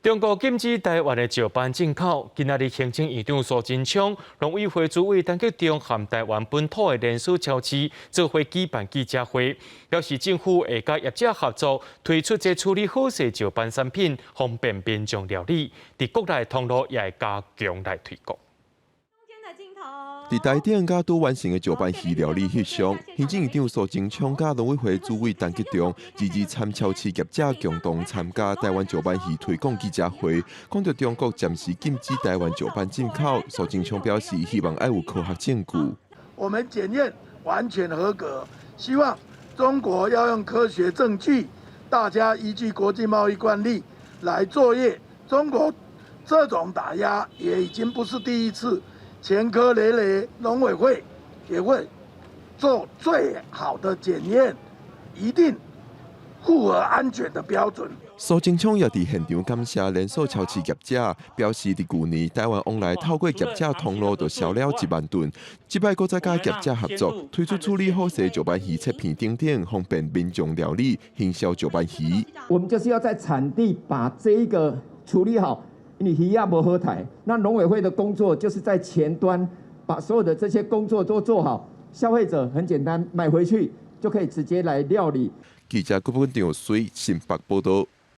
中國禁止台灣的石斑進口。今仔日行政院長蘇貞昌、農委會主委陳吉仲和台灣本土的連鎖超市做伙舉辦記者會，表示政府會佮業者合作推出這處理好勢石斑產品，方便民眾料理。佇國內通路也會加強來推廣。佇台頂佮拄完成的石斑魚料理翕相，行政院長蘇貞昌佮農委會主委陳吉仲，22參超市業者共同參加台灣石斑魚推廣記者會，講著中國暫時禁止台灣石斑進口，蘇貞昌表示希望愛有科學證據。我們檢驗完全合格，希望中國要用科學證據，大家依據國際貿易慣例來作業。中國這種打壓也已經不是第一次。前科累累，農委會也會做最好的檢驗，一定符合安全的標準。蘇貞昌也佇現場感謝連鎖超市業者，表示佇舊年台灣往來透過業者通路就銷了1萬噸，這擺閣再佮業者合作，推出處理好勢石斑魚切片等等，方便民眾料理、行銷石斑魚。我們就是要在產地把這一個處理好。因為魚仔無好刣，那農委會的工作就是在前端把所有的這些工作都做好，消費者很簡單買回去就可以直接來料理。記者郭本長水新北報道。